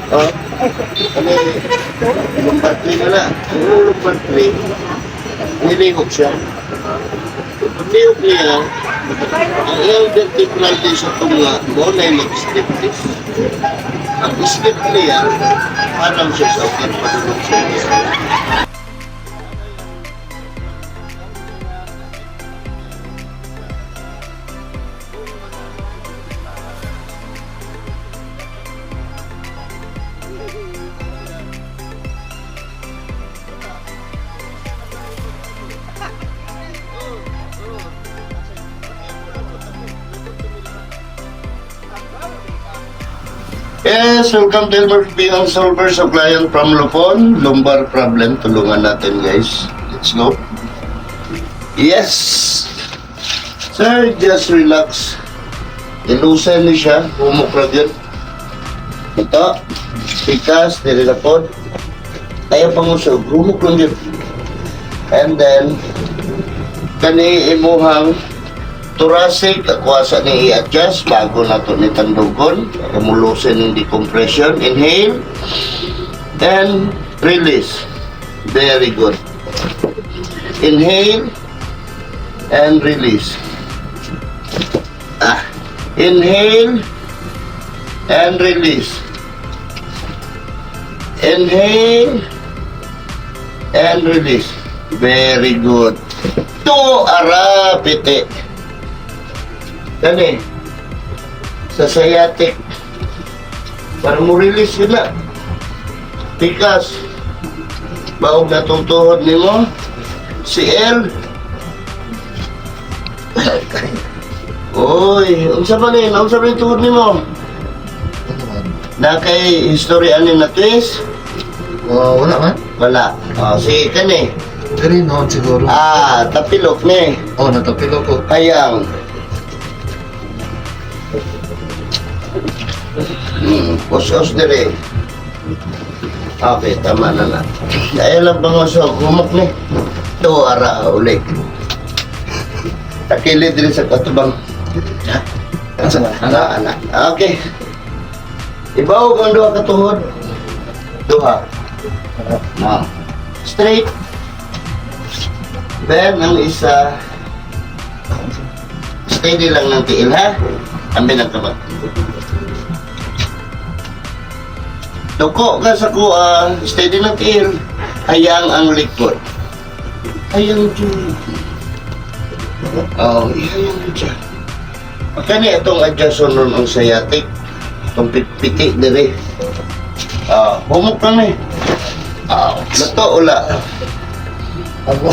Oh. Kani lumbar 3 na na. Ang lumbar 3, nilihok siya. Paglihok niya, ang iyang vertebral din sa tunga, mo na yung mag-slip disc. Ang slip niya, parang siya sa ukat padulong sa iya. Yes, welcome to Elmer Beyond Solvers of Client from Lupon. Lumbar problem, tulungan natin, guys. Let's go. Yes! Sir, just relax. Ilusan ni siya, humok yun. Ito, pikas, nililapod. Ayaw pang usog, humok lang yun. And then, kani imuhang thoracic, ako sa ni i-adjust bago na to ni tandugon para mulusin yung decompression. Inhale and release. Very good. Inhale and release. Ah, inhale and release. Inhale and release. Very good. To ara piti. Kani sa sciatic para mo release yun na. Pikas. Baog na tong tuhod nimo. Si L. Oy, unsa ba ni? Unsa ba ni tuhod nimo? Ano man? Na kay history ani na twist? Oh, wala man. Wala. Oh, sige kani. Diri noon siguro. Ah, tapilok ni. Oh, natapilo ko. Hayang. Us-us dire. Okay, tama na na. Ayaw lang pangusok, humok ni. Ito, ara, uli. Takilid rin sa katubang. Asa na? Ana, ana. Okay. Ibaw ang duha ka tuhod. Duha. No. Straight. Then, ang isa, steady lang ng tiil, ha? Ambil ang kamay. Duko ka sa kuha, steady ng tiil. Hayang ang likod. Hayang dyan. Oo, oh, ihayang mo dyan. Kani itong adjustment nun ang sciatic. Itong piti dire. Ah, humok lang eh. Ah, luto ula. Ako.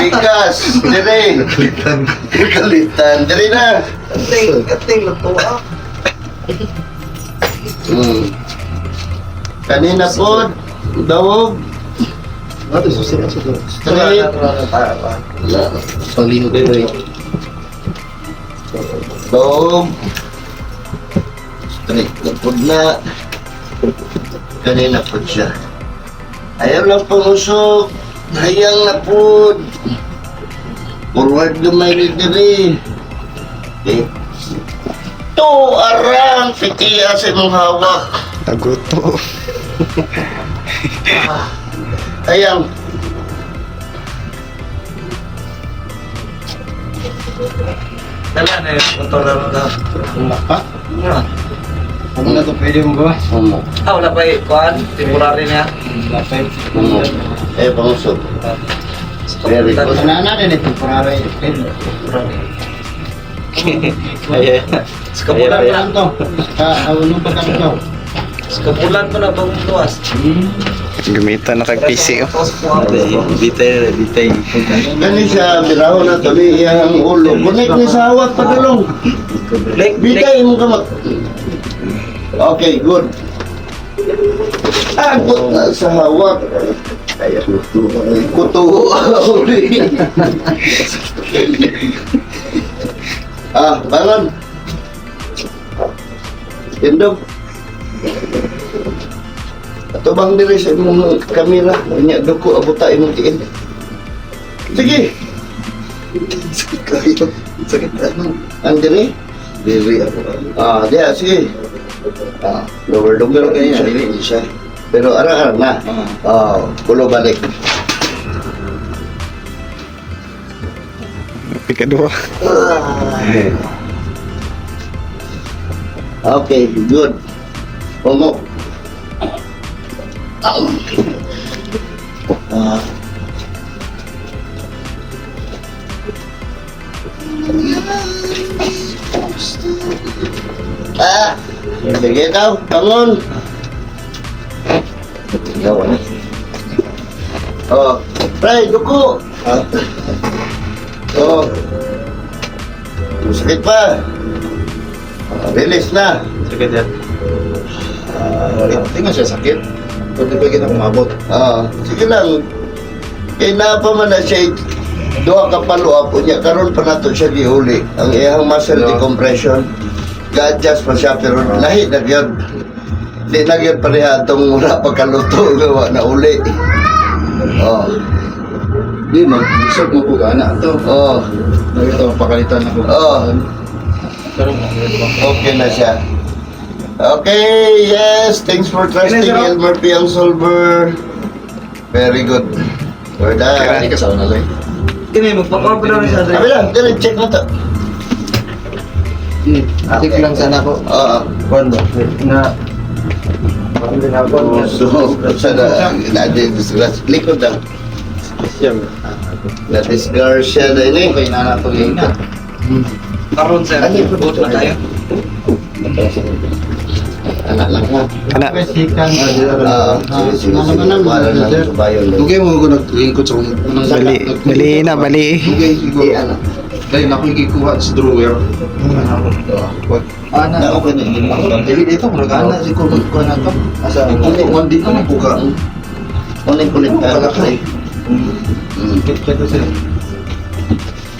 Bigas, dire. Kalitan. Kalitan, dire na. Kating, kating, luto ah. Kanina po, dawog, Ano, susi na siguro. straight. Palihog ko. Dawog. Straight na po na. Kanina po siya. Ayaw lang pangusok. Hayang na po. Forward gamay ni dire. Okay. To arang pitiya sa imong hawak. Taguto. Hayang. Dala na yung motor na na. Wala pa. Wala. Ano na to pwede mo gawa? Humok. Ah, wala pa eh. Kuan, temporary na. Wala pa. Humok. Eh, pangusok. Very good. Wala na din ito. Temporary. Temporary. Ayan. Sa kabulan Ayan, na. to. Sa ano pa kami daw? Sa kabulan mo na bagong tuwas. Gamitan na kag PC oh. Bitay, bitay. Gani siya, biraho na to ni iyang ulo. Connect ni sa hawak padulong. Lek, lek. Bitay imong kamot. Okay, good. Agot na sa hawak. Kuto. Ah, bangon. Tindog. Atubang diri sa imong kamera. Unya duko abuta imong tiil. Sige. Sakit kayo. Sakit ano. Ang diri. Diri ako. Ah, diya, sige. Ah, lower lumbar Pero kaya siya. dili siya. Pero ara-ara na. Oh, kulo balik. Pikadua. Okay, good. Ungo. Ah. Ah, sige daw, bangon. Gawa na. Oh, pre, duko. Ah. Oh. Sakit pa. Ah, release na. Sakit yan. Hindi nga siya sakit. Pwede pa kita umabot. Ah, sige lang. Kay naa pa man na siya duha ka paluap unya karon pa nato siya giuli ang iyang muscle decompression. Ga-adjust pa siya pero lahi na gyud. Di na gyud pareha atong wala pa kaluto nga wa na uli. Oh, Di man, isog mo ko gana to. oh, Nakita mo pakalitan ako. oh. Okay na siya. Okay, yes. Thanks for trusting Elmer P. ang Solver. Very good. We're done. Hindi ka sa una lang. Kini, magpakuha pa lang sa Abi lang, dire, check na to. Check lang sana ko. Oo. Kuan ba? Na So, sa na, na, likod daw. Na disgarcia na ini. Okay na na to na. Karon sir, Ano yung vote na tayo. Anak lang ha. Ana. Sikan. Ah, sige, sige, sige. Wala lang, subayon lang. Dugay mo ko naglingkod sa unang Bali, bali na, bali. Dugay siguro. Eh, ano? Dahil ako ikikuha sa drawer. Na, Ana, okay na. Dili dito, murag ana siguro magkuha na to. Asa? Ano, one day ko nakuha. Ulit ulit Wala ka eh.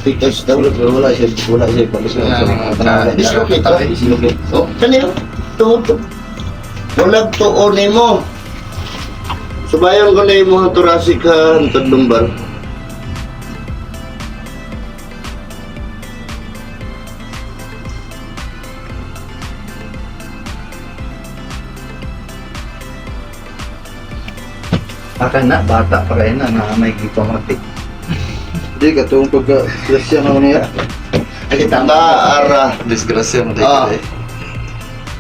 Pictures daw. Wala siya, wala siya. Dislocate ba? Oh, kaniyo. Tuhod to. Walang tuon nimo. Subayon ko na imong thoracic ha, hantod lumbar. Aka na, bata pa kayo na, na may gipamatik. Di ka tuong pagka grasya na niya. Taara. Disgrasya mo Ah.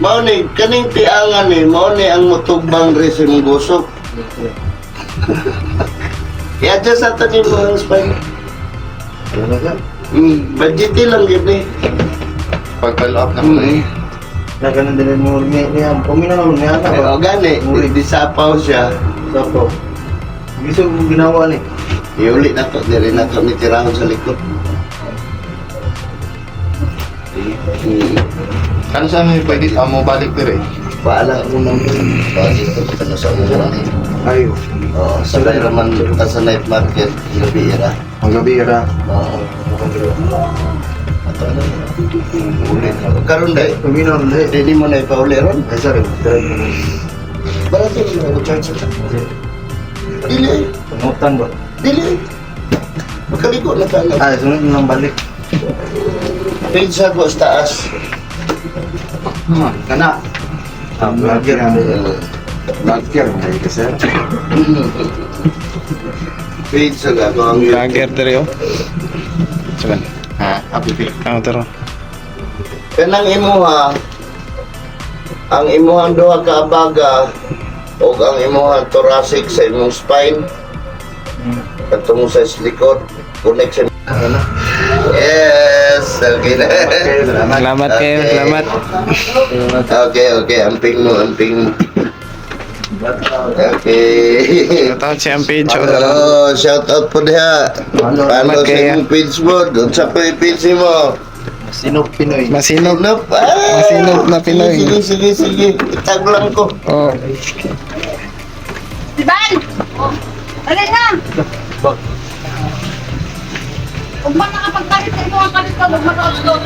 Mao ni kaning piangan ni, mao ni ang mutubang rin sa imong gusok. I-adjust ato ni mo ang spine. Wala ka. Budgeti lang gyud ni. Pag-follow up na ko na eh. Na ganun din mo ni niya. Pumina na niya na ba? O gani, disapaw siya. Sapo. Gusto ko ginawa ni. Iuli na to, diri na to ni tirahon sa likod. Ano sa amin pwede mo balik dire? Paala ko nang dito ka na sa una ni. Ayo. Oo, sabay raman ta sa night market, gabi ra. Ang gabi ra. Oo. Ato na. Uli na. Karon dai, Pumina na niya. dili mo na ipauli ron. Ay sorry. Barato mo na charge sa Dili, Pangutan ba? dili. Makaliko na ka na. Ah, sunod na lang balik. Page sa ko sa taas. Kana. Ah, vlogger. Vlogger na ka sir. Page sa ako ang Vlogger diri oh. Saban. Ha, happy feet. Ang taro. Kanang imuha, ang imuhang duha ka abaga o ang imuhang thoracic sa imong spine katong sa likod connect sa. Yes, okay na. Salamat kayo, Okay. salamat. Okay, amping mo, amping mo. Okay. Shout out si ang page. Oh. Oh, shout out po diha. Salamat Follow sa kayo. imong page mo. Unsa pa yung page mo? Sinop Pinoy. Masinop. Sinop. Ah! Masinop na Pinoy. Sige, sige, sige. Itag lang ko. Oh. Diban! Dali na! Huwag man nakapagtalit sa ito ang kalit ka, huwag maka-upload.